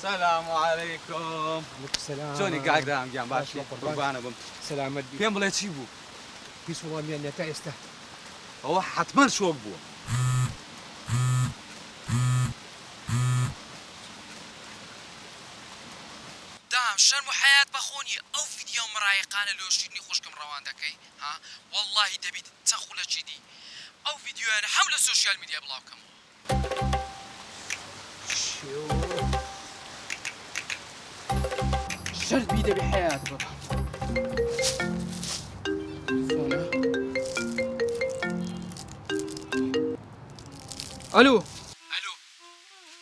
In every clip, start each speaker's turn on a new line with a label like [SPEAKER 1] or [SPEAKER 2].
[SPEAKER 1] سلام علیکم چۆنی کاک دام گیان باشی قوربانە بم
[SPEAKER 2] سەلامەت بی
[SPEAKER 1] پێم بڵێ چی بوو؟
[SPEAKER 2] هیچ وەڵامیان نیە تا ئێستا.
[SPEAKER 1] ئەوە حەتمەن شۆک بووە.
[SPEAKER 3] دام شەرم و حەیات بەخۆ نیە ئەو ڤیدیۆ مڕایقانە لۆ شیرنی خوشکم ڕەوان دەکەی ها وەڵاهی دەبیت چەند خولەکی دی ئەو ڤیدیۆیانە هەموو لە سۆشیال میدیا بڵاو کەمەوە. شەرت بی دەبی حەیات ببا. تەلەفۆنە. ئەلو. ئەلو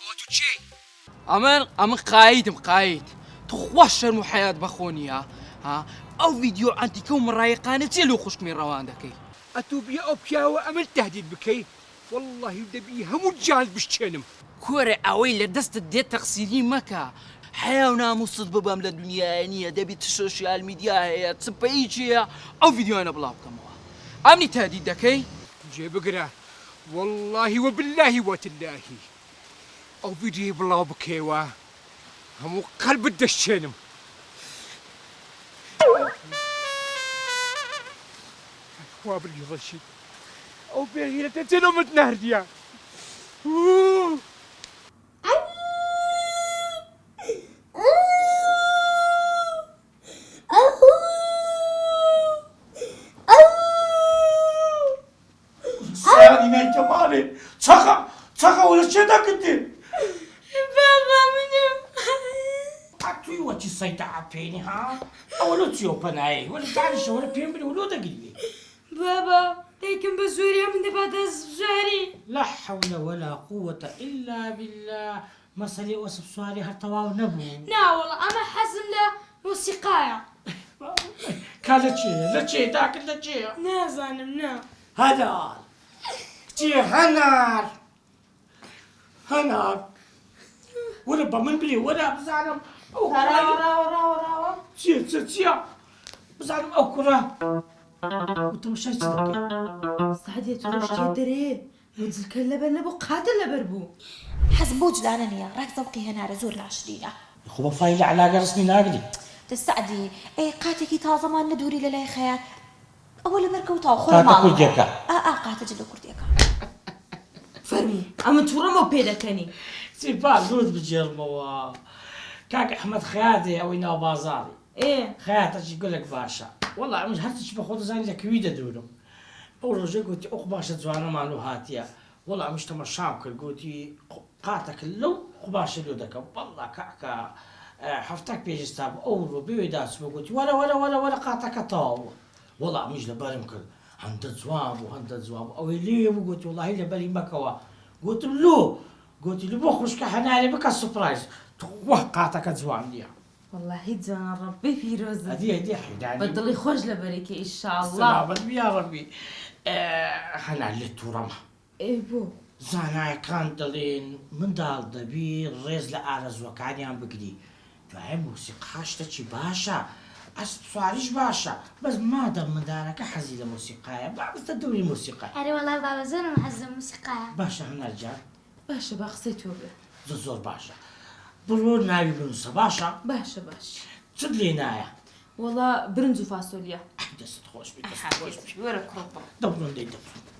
[SPEAKER 3] ئەوە تو کێی؟ ئەمن ئەمن قایدم قاید توخوا شەرم و حەیات بەخۆ نییە ها ئەو ڤیدیۆ عەنتیکە و مڕایقانە چیە لۆ خوشکمی ڕەوان دەکەی؟
[SPEAKER 2] ئەتوو بی ئەو پیاوە ئەمن تەهدید بکەی وەڵڵاهی دەبی هەموو جانت بشکێنم.
[SPEAKER 3] کورە ئەوەی لە دەستت دێت تەقسیری مەکە حەیا و ناموست ببەم لە دونیایە نیە دەبی چ سۆشیال میدیا هەیە چ پەیج هەیە ئەو ڤیدیۆیانە بڵاو بکەمەوە ئەمنی تەهدید دەکەی؟
[SPEAKER 2] جێ بگرە وەڵڵاهی وەبیللاهی وەتلاهی ئەو ڤیدیۆیەی بڵاو بکەیەوە هەموو قەلبت دەشکێنم. خوا بری ڕەشید ئەو بێغیرەتە جنۆمت ناردیە.
[SPEAKER 4] سیانی نایتە ماڵێ چەقە چەقە وەرە چێ دەکردێ
[SPEAKER 5] بابا منم
[SPEAKER 4] ئەتوی وەچی سەیتە عەپێنی ها ئەوە لۆ چیەوە پەنایەی وەرە دانیشە وەرە پێم بری لۆ دەگری
[SPEAKER 5] بابا دایکم بە زۆری من دەباتە سواری
[SPEAKER 4] لا حول ولا قوة إلا بالله مەسەلەی ئۆسف سواری هەر تەواو نەبوو
[SPEAKER 5] نا وەڵا ئەمە حەزم لە مۆسیقایە
[SPEAKER 4] کا لە چێ لە چێ داکت لە چێ
[SPEAKER 5] نازانم نا
[SPEAKER 4] هەنار کچێ هەنار هەنار وەرە بە من بلێ وەرە بزانم ئەو کوڕە
[SPEAKER 5] ڕاوە ڕاوە ڕاوە ڕاوە
[SPEAKER 4] چیە چە چیە بزانم ئەو کوڕە وتم شای چ دەکەی
[SPEAKER 5] سەعدیە تۆ ڕۆشتیە دەرێ بۆ جلکە لەبەر نەبوو قاتە لەبەر بوو.
[SPEAKER 6] حەزم بەو جلانە نیە ڕێک زەوقی هەنارە زۆر ناشرینە.
[SPEAKER 4] خۆ بە فایلی عەلاگە ڕسمی ناگری.
[SPEAKER 6] دە سەعدی ئەی قاتێکی تازەمان نەدووری لە لای خەیات ئەوە لەبەر کەوتاوە خۆ لە
[SPEAKER 4] قاتە
[SPEAKER 6] ماڵەوەیە.
[SPEAKER 4] کوردیەکە.
[SPEAKER 6] ئا ئا قاتە جلە کوردیەکە.
[SPEAKER 5] فەرموو ئەمن توڕەم و پێدەکەنی.
[SPEAKER 4] چی با لوت بگێڕمەوە کاک ئەحمەد خەیاتێ ئەوەی ناو بازاڕی
[SPEAKER 5] ئێ.
[SPEAKER 4] خەیاتەکی گەلەک باشە وەڵا ئەمن هەرچی بە خۆ دەزانی لە کوی دەدورم ئەو ڕۆژە گۆتی ئەو قوماشە جوانەمان لۆ هاتیە وەڵا ئەمنیش تەمەشام کرد گۆتی قاتەک لەو قوماشە لۆ دەکەم وەڵا کاکە هەفتەک پێش ئێستا بوو ئەو ڕۆ بێ وێدا چووە گۆتی وەرە وەرە وەرە وەرە قاتەکە تەواو بوو وەڵا ئەمنیش لەبەرم کرد هەندە جوان بوو هەندە جوان بوو ئەوەی لێ بوو گۆتی وەڵاهی لەبەری مەکەوە گۆتم لۆ گۆتی لۆ بۆ خوشکە هەنارێ بکە سوپرایز تخوا قاتەکە جوان نییە.
[SPEAKER 5] وەڵاهی جوانە ڕەبی پیرۆزت
[SPEAKER 4] ئەدی ئەدی حەیرانی
[SPEAKER 5] بە دڵی خۆش لەبەری کە ئیشاڵڵا.
[SPEAKER 4] سەلامەت بی یاڕەبی هەنا لێت توڕەمە.
[SPEAKER 5] ئێ بۆ؟
[SPEAKER 4] زانایەکان دەڵێن منداڵ دەبی ڕێز لە ئارەزووەکانیان بگری دوایە مۆسیقا شتەکی باشە ئەسپ سواریش باشە بەس مادەم مندارەکە حەزی لە مۆسیقایە با بچتە دەوری مۆسیقای.
[SPEAKER 7] ئەرێ وەڵا بابە زۆرم حەز لە مۆسیقایە.
[SPEAKER 4] باشە هەنار گیان.
[SPEAKER 5] باشە با قسەی تۆ بێ.
[SPEAKER 4] زۆر زۆر باشە بڕۆ ناوی بنووسە باشە.
[SPEAKER 5] باشە باش.
[SPEAKER 4] چت لێ نایە؟
[SPEAKER 5] وەڵا برنج و فاسۆلیا.
[SPEAKER 4] ئەی دەستت خۆش بێ دەستت خۆش بێ.
[SPEAKER 5] وەرە کوڕم بڕۆ.
[SPEAKER 4] دەبڕۆن دەی دەبڕۆن.